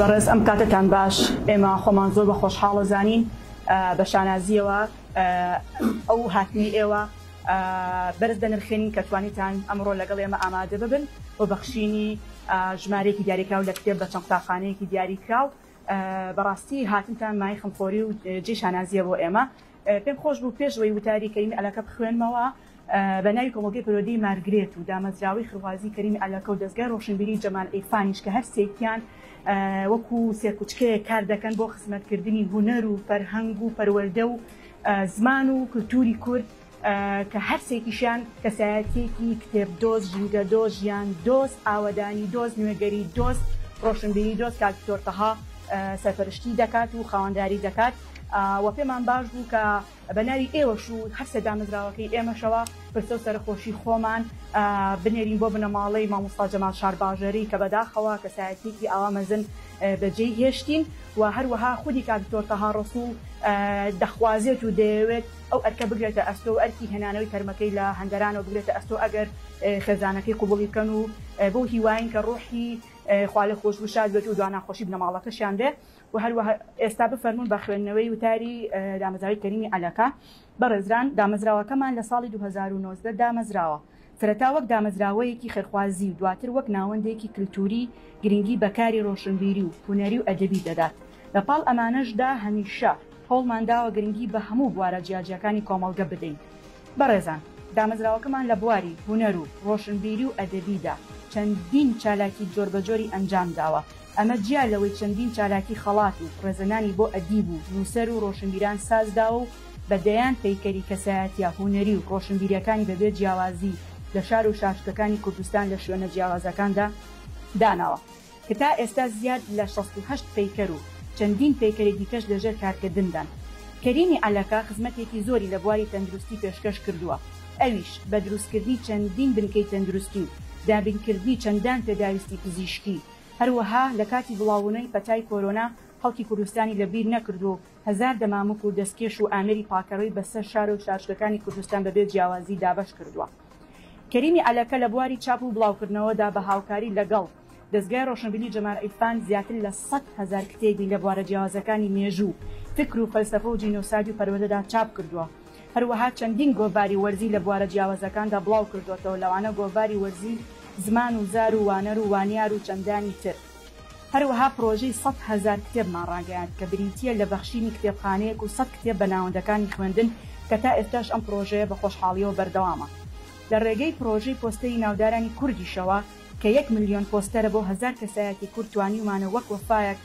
بەڕێز ئەم کاتەتان باش، ئێمە خۆمان زۆر بە خۆشحاڵ ئەزانین بە شانازییەوە ئەو هاتنەی ئێوە بەرز دەنرخێنین کە توانیتان ئەمڕۆ لەگەڵ ئێمە ئامادە ببن بۆ بەخشینی ژمارەیەکی دیاریکراو لە کتێب بە چەند قوتابخانەیەکی دیاریکراو. بەڕاستی هاتنتان مایەی خەمخۆری و جێی شانازییە بۆ ئێمە. پێم خۆش بوو پێش ئەوەی وتاری کەریمی عەلەکە بخوێنمەوە، بە ناوی کۆمەڵگەی پەروەردەی مارگرێت و دامەزراوەی خێرخوازی کەریمی عەلەکە و دەزگای ڕۆشنبیری جەمال عیرفانیش کە هەر سێکیان وەکو سێکوچکەیەک کار دەکەن بۆ خزمەتکردنی هونەر و فەرهەنگ و پەروەردە و زمان و کلتوری کورد کە هەر سێکیشیان کەسایەتیەکی کتێب دۆست، ژینگە دۆست، ژیان دۆست، ئاوەدانی دۆست، نوێگەری دۆست، ڕۆشنبیری دۆست کاک دکتۆر تەها سەرپەرشتی دەکات و خاوەنداری دەکات و پێمان باش بوو کە بە ناوی ئێوەش و هەر سێ دامەزراوەکەی ئێمەشەوە پرسە و سەرەخۆشی خۆمان بنێرین بۆ بنەماڵەی مامۆستا جەمال شارباژێری کە بەداخەوە کەسایەتیەکی ئاوا مەزن بەجێی هێشتین و هەروەها خودی کاک دکتۆر تەها ڕەسوڵ دەخوازێت و دەیەوێت ئەو ئەرکە بگرێتە ئەستۆ و ئەرکی هێنانەوەی تەرمەکەی لە هەندەرانەوە بگرێتە ئەستۆ ئەگەر خێزانەکەی قبوڵی بکەن و بەو هیواین کە ڕۆحی خوالێخۆشبوو شاد بێت و دواناخۆشی بنەماڵەکەشیان بێ و هەروەها ئێستا بفەرموون بە خوێندنەوەی وتاری دامەزراوەی کەریمی عەلەکە. بەڕێزران، دامەزراوەکەمان لە ساڵی 2019 دامەزراوە. سەرەتا وەک دامەزراوەیەکی خێرخوازی و دواتر وەک ناوەندێکی کلتووری گرنگی بە کاری ڕۆشنبیری و هونەری و ئەدەبی دەدات. لە پاڵ ئەمانەشدا هەمیشە هەوڵمان داوە گرنگی بە هەموو بوارە جیاجیاکانی کۆمەڵگە بدەین. بەڕێزان، دامەزراوەکەمان لە بواری هونەر و ڕۆشنبیری و ئەدەبیدا چەندین چالاکی جۆربەجۆری ئەنجام داوە، ئەمە جیا لەوەی چەندین چالاکی خەڵات و ڕێزلێنانی بۆ ئەدیب و نووسەر و ڕۆشنبیران ساز داوە و بە دەیان پەیکەری کەسایەتیە هونەری و ڕۆشنبیریەکانی بەبێ جیاوازی لە شار و شارچکەکانی کوردستان لە شوێنە جیاوازەکاندا داناوە کە تا ئێستا زیاد لە 68 پەیکەر و چەندین پەیکەری دیکەش لەژێر کارکردندان. کەریمی عەلەکە خزمەتێکی زۆری لە بواری تەندروستی پێشکەش کردووە، ئەویش بە دروستکردنی چەندین بنکەی تەندروستی و دابینکردنی چەندان پێداویستی پزیشکی، هەروەها لە کاتی بڵاوبوونەوەی پەتای کۆرۆنا خەڵکی کوردستانی لە بیر نەکردووە و هەزار دەمامک و دەستکێش و ئامێری پاکەرەوەی بەسەر شار و شارچکەکانی کوردستان بەبێ جیاوازی دابەش کردووە. کەریمی عەلەکە لە بواری چاپ و بڵاوکردنەوەدا بە هاوکاری لەگەڵ دەزگای ڕۆشنبیری جەمال عیرفان زیاتر لە 100,000 کتێبی لە بوارە جیاوازەکانی مێژوو، فکر و فەلسەفە و جینۆساید و پەروەردەدا چاپ کردووە. هەروەها چەندین گۆڤاری وەرزی لە بوارە جیاوازەکاندا بڵاو کردووەتەوە لەوانە گۆڤاری وەرزی زمان و زار و وانەر و وانیار و چەندانی تر. هەروەها پرۆژەی 100,000 کتێبمان ڕاگەیاند کە بریتییە لە بەخشینی کتێبخانەیەک و 100 کتێب بە ناوەندەکانی خوێندن کە تا ئێستاش ئەم پرۆژەیە بە خۆشحاڵییەوە بەردەوامە. لە ڕێگەی پرۆژەی پۆستەری ناودارانی کوردیشەوە کە یەک ملیۆن پۆستەرە بۆ هەزار کەسایەتی کورد توانیومانە وەک وەفایەک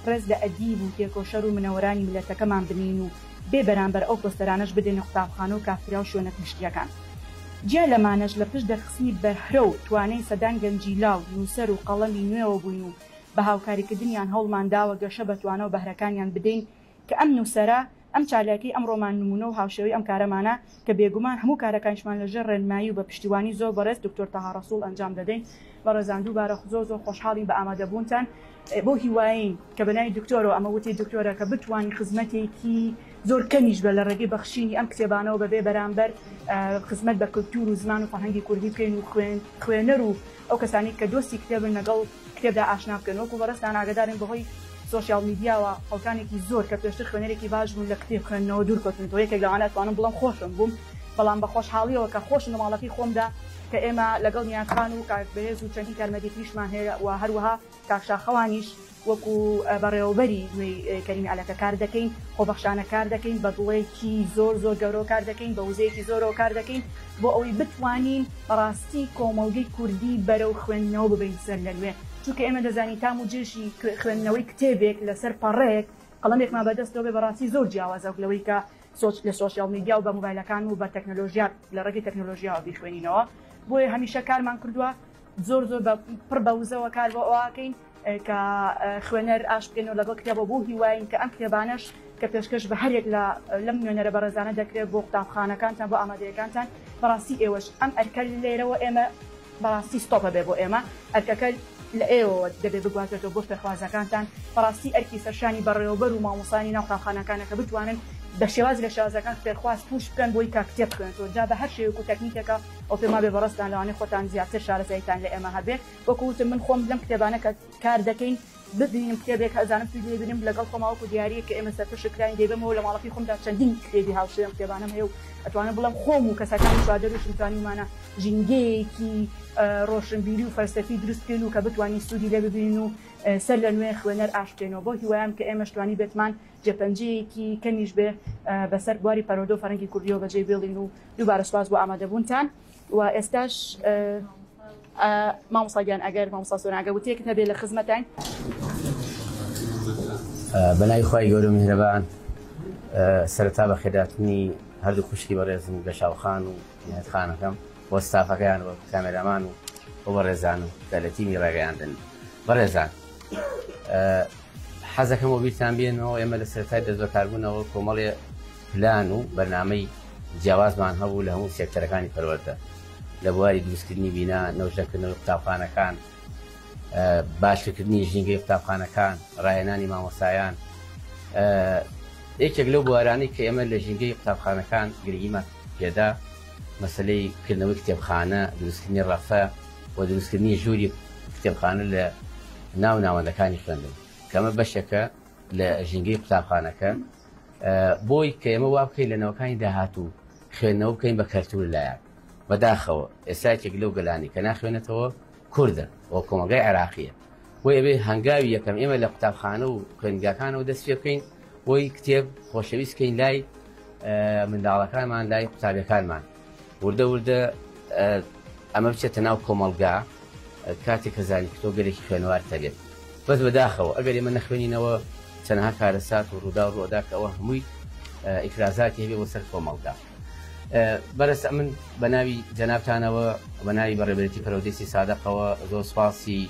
ڕێز لە ئەدیب و تێکۆشەر و منەوەرانی میللەتەکەمان بنێین و بێ بەرامبەر ئەو پۆستەرانەش بدەینە قوتابخانە و کافتریا و شوێنە گشتییەکان. جیا لەمانەش لە پشت دەرخستنی بەهرە و توانای سەدان گەنجی لاو، نووسەر و قەڵەمی نوێوە بووین و بە هاوکاریکردنیان هەوڵمان داوە گەشە بە توانا و بەهرەکانیان بدەین کە ئەم نووسەرە ئەم چالاکیەی ئەمڕۆمان نموونە و هاوشێوەی ئەم کارەمانە کە بێگومان هەموو کارەکانیشمان لە ژێر ڕێنمایی و بە پشتیوانی زۆر بەڕێز دکتۆر تەها ڕەسوڵ ئەنجام دەدەین. بەڕێزان دووبارە زۆر زۆر خۆشحاڵین بە ئامادەبوونتان. بەو هیوایەین کە بە ناوی دکتۆرەوە ئەمە وتەی دکتۆرە کە بتوانین خزمەتێکی زۆر کەمیش بە لە ڕێگەی بەخشینی ئەم کتێبانەوە بەبێ بەرامبەر خزمەت بە کلتور و زمان و فەرهەنگی کوردی بکەین و خوێنەر و ئەو کەسانەی کە دۆستی کتێبن لەگەڵ کتێبدا ئاشنا بکەن. وەکو بەڕێزتان ئاگادارن بەهۆی سۆشیال میدیاوە خەڵکانێکی زۆر کە پێشتر خوێنەرێکی باش بوون لە کتێب خوێندنەوە دوور کەوتونەتەوە، یەکێک لەوانە ئەتوانم بڵێم خۆشم بووم، بەڵام بە خۆشحاڵیەوە کە خۆشم لە ماڵەکەی خۆمدا کە ئێمە لەگەڵ نیاز خان و کاک بەهێز و چەندین کارمەندی تریشمان هەیە و هەروەها کاک شاخەوانیش وەکو بەڕێوەبەری نوێی کەریمی عەلەکە کار دەکەین، خۆبەخشانە کار دەکەین، بە دڵێکی زۆر زۆر گەورەوە کار دەکەین، بە وزەیەکی زۆرەوە کار دەکەین بۆ ئەوەی بتوانین بەڕاستی کۆمەڵگەی کوردی بەرەو خوێندنەوە ببەین سەر لە نوێ، چونکە ئێمە دەزانین تام و جێژی خوێندنەوەی کتێبێک لەسەر پەڕەیەک قەڵەمێکمان بەدەستەوە بێ بەڕاستی زۆر جیاوازە وەک لەوەی کە لە سۆشیال میدیا و بە مۆبایلەکان و بە تەکنەلۆژیا لە ڕێگەی تەکنەلۆژیاوە بیخوێنینەوە. بۆیە هەمیشە کارمان کردووە زۆر زۆر بە پڕ بە وزەوە کار بۆ ئەوەکەین کە خوێنەر ئاش بکەینەوە لەگەڵ کتێبەوە بۆ هیواین کە ئەم کتێبانەش کە پێشکەش بە هەرێک لە لەم نوێنەرە بەڕێزانە دەکرێت بۆ قوتابخانەکانتان بۆ ئامادەیەکانتان بەڕاستی ئێوەش ئەم ئەرکە لێرەوە ئێمە بەڕاستی ستۆپە بێ بۆ ئێمە ئەرکەکە لە ئێوەوە دەبێ بگوازرێتەوە بۆ فێرخوازەکانتان بەڕاستی ئەرکی سەرشانی بەڕێوەبەر و مامۆستایانی ناو قوتابخانەکانە کە بتوانن بە شێوازی لە شێوازەکان فێرخواز پوش بکەن بۆی کە کتێب بخوێنێتەوە جا بە هەر شێوەیەک و تەکنیکێکە ئەو پێم وابێ بەڕێزتان لەوانەیە خۆتان زیاتر شارەزاییتان لە ئێمە هەبێ وەکو وتم من خۆم لەم کتێبانە کە کار دەکەین. ببینم کتێبێک ئەزانم سوودی لێ بینم لەگەڵ خۆما وەکو دیارییەک کە ئێمە سەرپشک کراین دەیبەمەوە لە ماڵەکەی خۆمدا چەندین کتێبی هاوشێوەی ئەم کتێبانەم هەیە و ئەتوانم بڵێم خۆم و کەسەکانی چواردەوریشم توانیومانە ژینگەیەکی ڕۆشنبیری و فەلسەفی دروست بکەین و کە بتوانین سوودی لێ ببینین و سەر لە نوێ خوێنەر ئاش بکەینەوە بەو هیوایەم کە ئێمەش توانیبێتمان جێپەنجەیەکی کەمیش بێ بەسەر بواری پەروەردە و فەرهەنگی کوردیەوە بەجێ بێڵین و دووبارە سوپاس بۆ ئامادەبوونتان و ئێستاش مامۆستا گیان ئەگەر مامۆستا سۆران ئەگەر وتەیەکت هەبێ لە خزمەتاین. بەناوی خوای گەورە و میهرەبان سەرەتا بەخێرهاتنی هەردوو خوشکی بەڕێزم گەشاو خان و نیهاد خانەکەم و ستافەکەیان و کامێرامان و و بەڕێزانم کە لە تیمی ڕاگەیاندن بەڕێزان حەزەکەم و بیرتان بێنەوە ئێمە لە سەرەتای دەستبەکاربوونەوە کۆمەڵێ پلان و بەرنامەی جیاوازمان هەبوو لە هەموو سێکتەرەکانی پەروەردە لە بواری دروستکردنی بینا، نۆژەنکردنەوەی قوتابخانەکان، باشترکردنی ژینگەی قوتابخانەکان، ڕاهێنانی مامۆستایان. یەکێک لەو بوارانەی کە ئێمە لە ژینگەی قوتابخانەکان گرنگیمان پێدا مەسەلەی کردنەوەی کتێبخانە، دروستکردنی ڕەفە و دروستکردنی ژووری کتێبخانە لە ناو ناوەندەکانی خوێندن کە ئەمە بەشێکە لە ژینگەی قوتابخانەکە بۆی کە ئێمە وا بکەین لە نەوەکانی داهاتوو خوێندنەوە بکەین بە کەلتور لایان. بەداخەوە ئێستا یەکێک لەو گەلانەی کە ناخوێنێتەوە کوردە و کۆمەڵگای عێراقییە. بۆیە ئەبێ هەنگاوی یەکەم ئێمە لە قوتابخانە و خوێندگاکانەوە دەست پێ بکەین بۆی کتێب خۆشەویست بکەین لای منداڵەکانمان لای قوتابیەکانمان وردە وردە ئەمە بچێتە ناو کۆمەڵگا کاتێک کە زانی کە تۆ گەلێکی خوێنەوار تەبێت بەس بەداخەوە ئەگەر ئێمە نەخوێنینەوە چەنەها کارەسات و ڕوودا و ڕوئەدا کە ئەوە هەمووی ئیفرازاتی هەبێ بۆ سەر کۆمەڵگا بەرەس ئەمن بە ناوی جەنابتانەوە بە ناوی بەڕێوەبەرێتی پەروەردەی سیسادەقەوە زۆر سوپاسی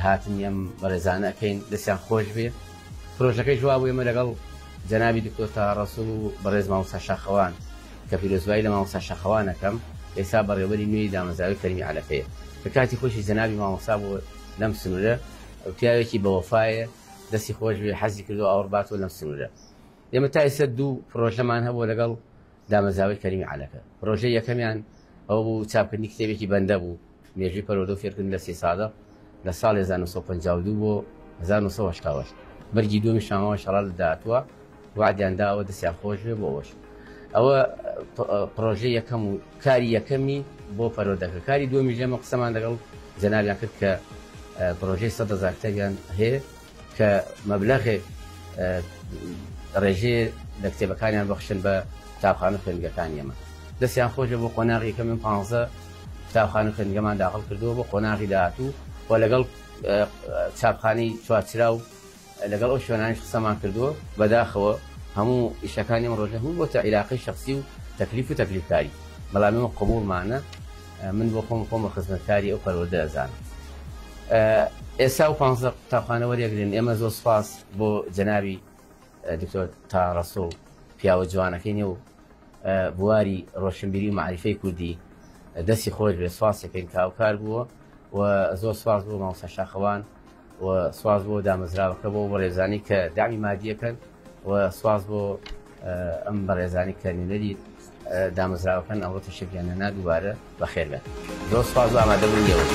هاتنی ئەم بەڕێزانە ئەکەین دەستیان خۆش بێ پرۆژەکەیش وابوو ئێمە لەگەڵ جەنابی دکتۆر تاها ڕەسوڵ و بەڕێز مامۆستا شاخەوان کە پیرۆزبایی لە مامۆستا شاخەوان ئەکەم ئێستا بەڕێوەبەری نوێی دامەزراوەی کەریمی عەلەفەیە کە کاتی خۆیشی جەنابی مامۆستا بوو لەم سنوورە پیاوێکی بەوەفایە دەستی خۆش بێ حەزی کردووە ئاوڕ باتەوە لەم سنوورە ئێمە تا ئێستا دوو پرۆژەمان هەبووە لەگەڵ دامەزراوەی کەریمی عەلەفە پرۆژەی یەکەمیان ئەوە بوو چاپکردنی کتێبێکی بەندە بوو مێژووی پەروەردە و فێرکردن لە سیسادق لە ساڵی 1952 بۆ 1988 بەرگی دووەمی شامەوە شەڵا لە داهاتووە وعدیان داوە دەستیان خۆش بێ بۆ ئەوەش ئەوە پرۆژەی یەکەم و کاری یەکەمی بۆ پەروەردەکە کاری دووەمی لێمە قسەمان لەگەڵ جەنابیان کرد کە پرۆژەی 100,000 کتێبیان هەیە کە مەبلەغێک ڕێژەیە لە کتێبەکانیان بەخشن بە قوتابخانە و خوێندگەکانی ئێمە. دەستیان خۆشە بۆ قۆناغی یەکەم ئێمە پانزە قوتابخانە و خوێندگەمان داخڵ کردووە بۆ قۆناغی داهاتوو و لەگەڵ چاپخانەی چوارچرا و لەگەڵ ئەو شوێنانیش قسەمان کردووە. بەداخەوە هەموو ئیشەکانی ئەم ڕۆژە هەموو بۆتە عیلاقەی شەخسی و تەکلیف و تەکلیفکاری، بەڵام ئێمە قبوڵمانە. من بۆ خۆم خۆم بە خزمەتکاری ئەو پەروەردە ئەزانم. ئێستا ئەو پانزە قوتابخانە وەریەگرن ئێمە زۆر سوپاس بۆ جەنابی دکتۆر تا ڕەسوڵ پیاوە جوانەکەی نێو بواری ڕۆشنبیری و مەعریفەی کوردی دەستی خۆش بێ سوپاسەکەین کە هاوکار بووە و زۆر سوپاس بۆ مامۆستا شاخەوان و سوپاس بۆ دامەزراوەکە بۆ بەڕێزانی کە دامی مادیەکەن و سوپاس بۆ ئەم بەڕێزانی کە نوێنەری دامەزراوەکان ئەمڕۆ تەشریفیان هێنا دووبارە بەخێر بێن زۆر سوپاس بۆ ئامادەبوونی ئێوە.